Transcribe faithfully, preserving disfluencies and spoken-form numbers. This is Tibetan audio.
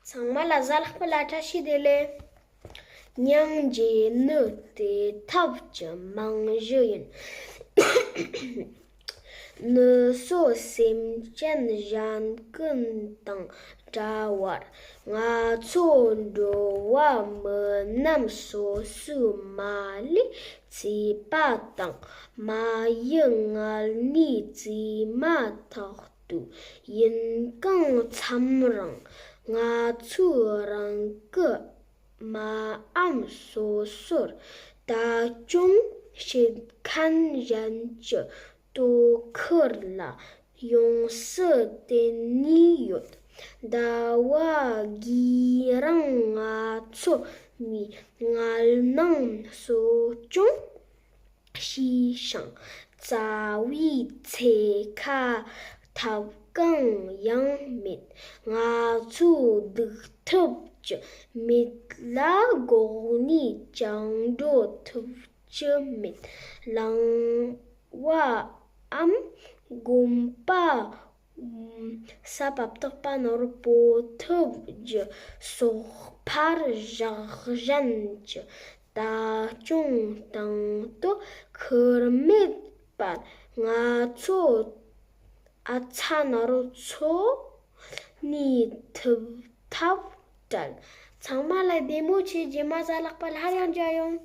ཚང་མ་ལ་གཟའ་ལྷག་པ་ལ་བཀྲ་ཤིས་བདེ་ལེགས། སྙིང་རྗེ་ནི་དེ་ཐབས་ཀྱི་རྨང་གཞི་ཡིན། ནུ་སོ་སེམས་ཅན་གཞན་ཀུན་དང་འདྲ་བར། ང་ཚོ་འགྲོ་བ་མི་རྣམས་སོ་སོའི་མ་ལུས་བརྩིས་པ་དང་། མ་ཡི་ངལ་ནུས་བརྩིས་མ་ཐག་ཏུ་ཡིན་གང་འཚམ་རུང་། ང་ཚོའི་རང་གི་མ་ཨམ་སོ་སོར་ལྟ་སྐྱོང་བྱེད་མཁན་གཞན་གྱི་དོ་ཁུར་ལ་ཡོངས་སུ་བརྟེན་ནས་ཡོད། ཟླ་བ་དགུའི་རིང་ང་ཚོ་མིའི་ངལ་ནང་གསོ་སྐྱོང་བྱས་ཤིང་། རྩ་བའི་འཚོ་ཁ་ཐོབ་གང་ཡང་མེད། ང་ཚོའི་སྡུག་ཐུབ་ཀྱི་མིག་ལ་འགོག་ནས་ཅང་འགྲོ་ཐུབ་ཀྱི་མེད། ལངས་པའམ་གོམ་པ་ས་བབ་དག་པ་ནོར་བུ་ཐུབ་རྒྱུ་སོགས་ཕར་བཞག་གཞན་གྱི་ལྟ་སྐྱོང་དང་དོ་ཁུར་མེད་པར་ང་ཚོ་ཨ་ཚ་ནོར་འཚོ་ནས་ཐུབ་ཐབས་བྲལ། ཚང་མ་ལ་བདེ་མོ་བྱོས། རྗེས་མ་གཟའ་ལྷག་པ་སླར་ཡང་མཇལ་ཡོང་།